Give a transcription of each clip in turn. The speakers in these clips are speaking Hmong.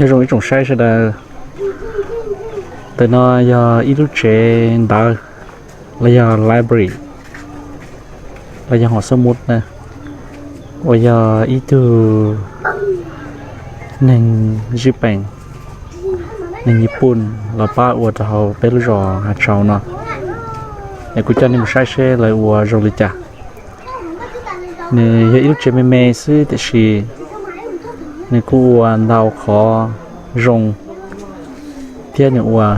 Nyob zoo ib tsoom saib sawv daws, ntawm no yog ib lub tsev ntawv los yog library los yog hom xab mub na, uas yog ib tug neeg Zij Pees, neeg Nyij Pooj los pab ua rau hauv peb lub zos Hav Tshauv no. Es kuv coj nej mus saib seb lawv ua zoo li cas. Nws yog ib lub tsev me me xwb tiam sis nws kuj ua ntau qhov zoo thiab nws ua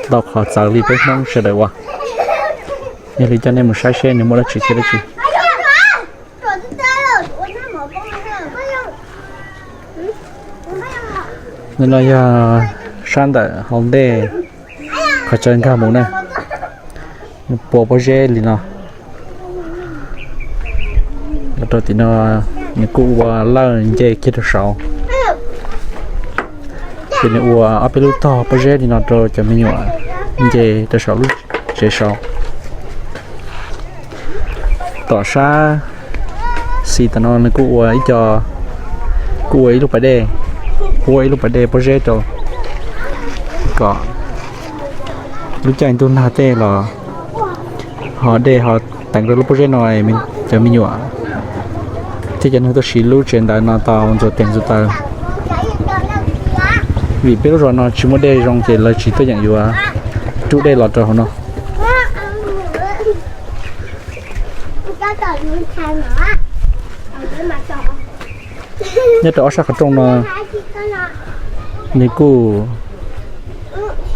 ntau qhov txawv li peb Hmoob sawv daws ua. Yog li coj nej mus saib seb nws muaj dab tsi thiab dab tsi. Ntawm no yog sab ntawm hauv ntej qhov tsaws nkag mus na, nws puas pob zeb li no. Los rau tim no nws kuj ua lawj nce kiag rau saud. Ces nws ua ob peb lub tog pob zeb li no rau cov me nyuam nce rau saum lub tsev saud. Tom sab xis tom no nws kuj ua ib co, kuj ua ib lub pas dej, puab ib lub pas dej pob zeb rau kom lub caij ntuj nag tej los ho dej ho teev rau lub pob zeb no, cov me nyuam thiab cov neeg tuaj siv lub tsev ntawv no tau ntxuav tes ntxuav taw. Vim peb lub zos no tsis muaj dej zoo ces lawv tsis tuaj yeem yuav rub dej los rau hauv no. Nyob rau ob sab qhov rooj no, nws kuj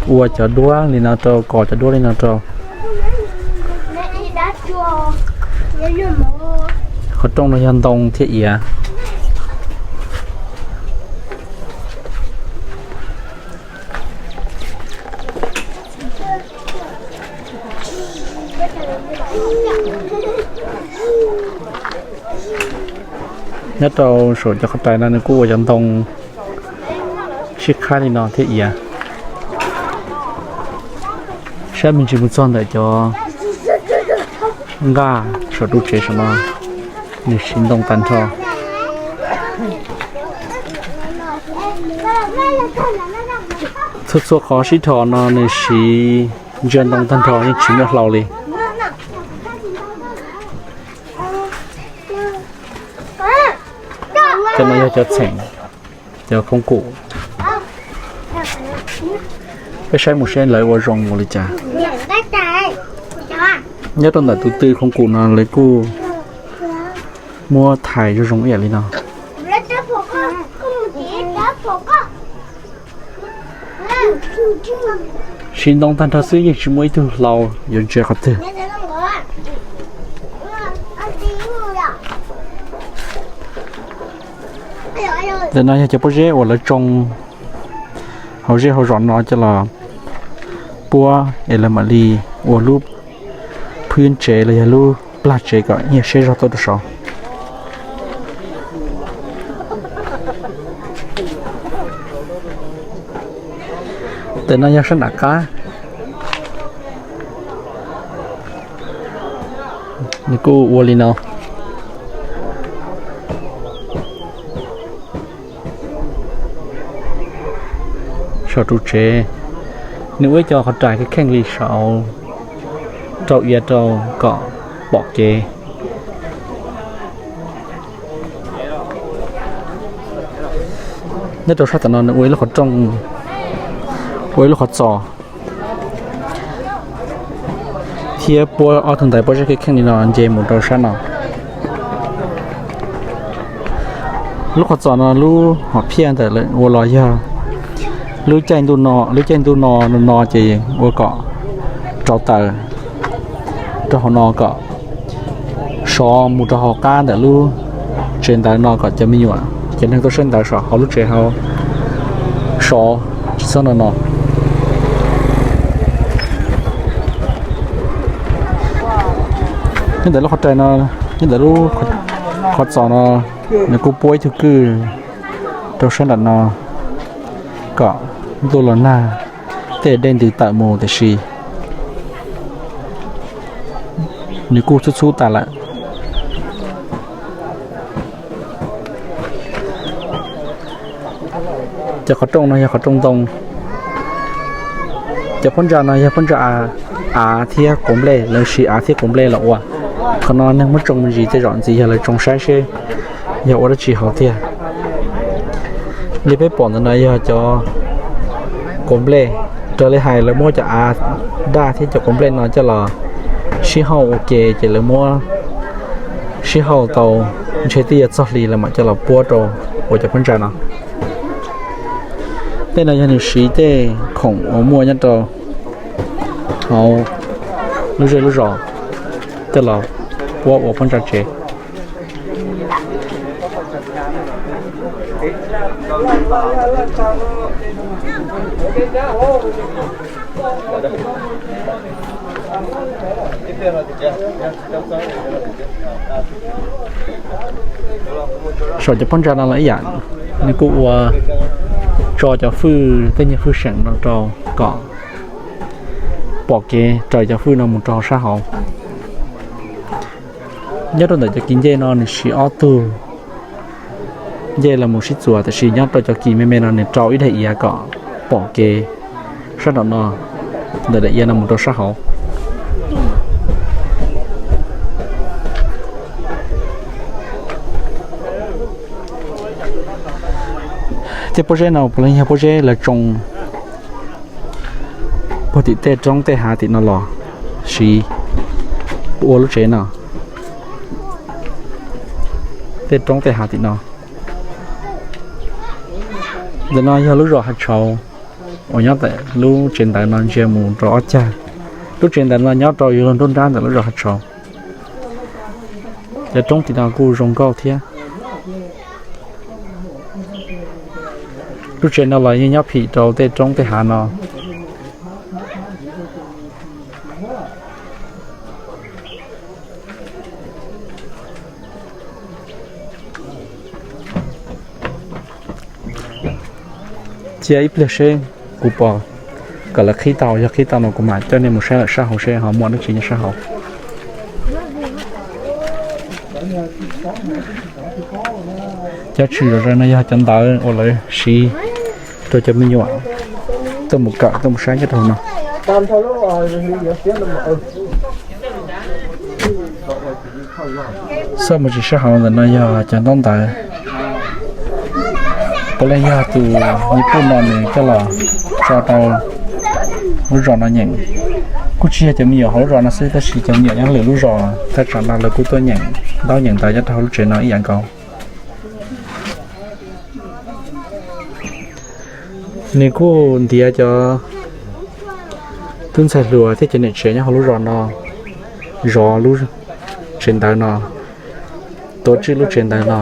ua cov duab li no rau, kos cov duab li no rau. Qhov rooj no yog ntoo thiab iav. Nyob rau saum cov qhov rais no nws kuj ua cov ntoo sib qhaib li no thiab iav. Saib me ntsis mus txog ntawm cov nqaj saum ru tsev saum no, nws siv ntoo tag nrho. Txhua txhua qhov sib dhos no nws siv ntsia ntoo tag nrho yeej tsis muaj hlau li. Cov no yog cov txheem, cov khoom kum. Peb saib mus seb lawv ua zoo ua li cas. Nyob rau ntawm tus tw khoom kum no lawv kuj muab thais zoo zoo ib yam li no. Siv ntoo tag nrho xwb yeej tsis muaj ib tug hlau yuav ntsia qhov twg. Ntawm no yog cov pob zeb uas lawv tsoo hauv zej hauv zos no coj los puab es lawv mam li ua lub phwb tsev los yog lub plag tsev kom nyiaj siab zog tuaj rau saud. Ntawm no yog sab nram qab, nws kuj ua li no. Saum ru tsev, nws ua ib co qhov rais kheej kheej li saud, rau iav rau kom pom kev. Nyob rau sab tom no nws ua ib lub qhov rooj, ua ib lub qhov txos, thiab puab ob tug ntaiv pob zeb kheej kheej li no nce mus rau sab no. Lub qhov txos no lub hom phiaj ntawm lawv ua los yog lub caij ntuj no, lub caij ntuj no no ces ua kom rauv taws rau hauv no kom sov mus rau hauv qab ntawm lub tsev ntawv no kom cov me nyuam, cov neeg tuaj saib ntawv saum hauv lub tsev hauv sov tsis txhob no no. Nyob ntawm lub qhov rais no, nyob ntawm lub qhov txos no, nws kuj puab ib tug kwj rau sab nram no kom ntuj los nag tej dej ntws tawm mus tiam sis nws kuj txhub txhub tas lawm. Cov qhov rooj no yog qhov rooj ntoo. Cov phab ntsa no yog phab ntsa av thiab quav nplej, lawv siv av thiab quav nplej los ua. Qhov no neeg muab tsoo me ntsis tej zaum ntxiv yog lawv tsoo saib seb yog ua dab tsi hauv tiag. Li peb pom ntawm no yog cov quav nplej. Raws li hais lawv muab cov av daj thiab cov quav nplej no coj los sib hauj ua ke ces lawv muab sib hauj tau ntshe twb yuav txog hli lawv mam coj los puab rau ua cov phab ntsa no. Tej no yog nws siv tej khoom uas muaj nyob rau hauv lub zej lub zos coj los puab ua phab ntsa tsev. Saum cov phab ntsa no los ib yam, nws kuj ua tso cov fwj, tej nyuag fwj seem no rau kom pom kev raws cov fwj no mus rau sab hauv. Nyob rau ntawm cov kis ncej no nws siv ob tug ncej los mus sib txuas, tiam sis nyob rau cov kis me me no nws rau ib daim iav kom pom kev sab nraum no, ntawm daim iav no mus rau sab hauv. Tej pob zeb no puav leej yog pob zeb lawv tsoo puag tim tej roob tej hav tim no los siv ua lub tsev no. Tej roob tej hav tim no. Ntawm no yog lub zos Hav Tshauv uas nyob ntawm lub tsev ntawv no ntsia mus rau ob cag. Lub tsev ntawv no nyob rau yuav luag nruab nrab ntawm lub zos Hav Tshauv. Cov roob tim no kuj zoo nkauj thiab. Lub tsev no los yeej nyob phim rau tej roob tej hav no. Cia ib pliag seb kuv pom kom lawv qhib tau, yog qhib tau no kuv mam coj nej mus saib lawm sab hauv seb ho muaj dab tsi nyob sab hauv. Cov tshwm zom zaws no yog cov ntawv uas lawv siv rau cov me nyuam tuaj mus kawm tuaj mus saib nyob rau hauv no. Xauj mus tsis sab hauv ntawm no yog cov ntaub ntawv. Puav leej yog tus nyiaj puj no nws coj los tso rau lub zos no nyeem. Kuj tsis yog cov me nyuam hauv lub zos no xwb tab sis cov me nyuam nyob lwm lub zos thaj tsam no lawv kuj tuaj nyeem ntaub nyeem ntawv nyob rau hauv lub tsev no ib yam nkaus. Nws kuj ntiav cov tub ntxhais hluas thiab cov niam tsev nyob hauv lub zos no zov lub tsev ntawv no, tuav tswj lub tsev ntawv no.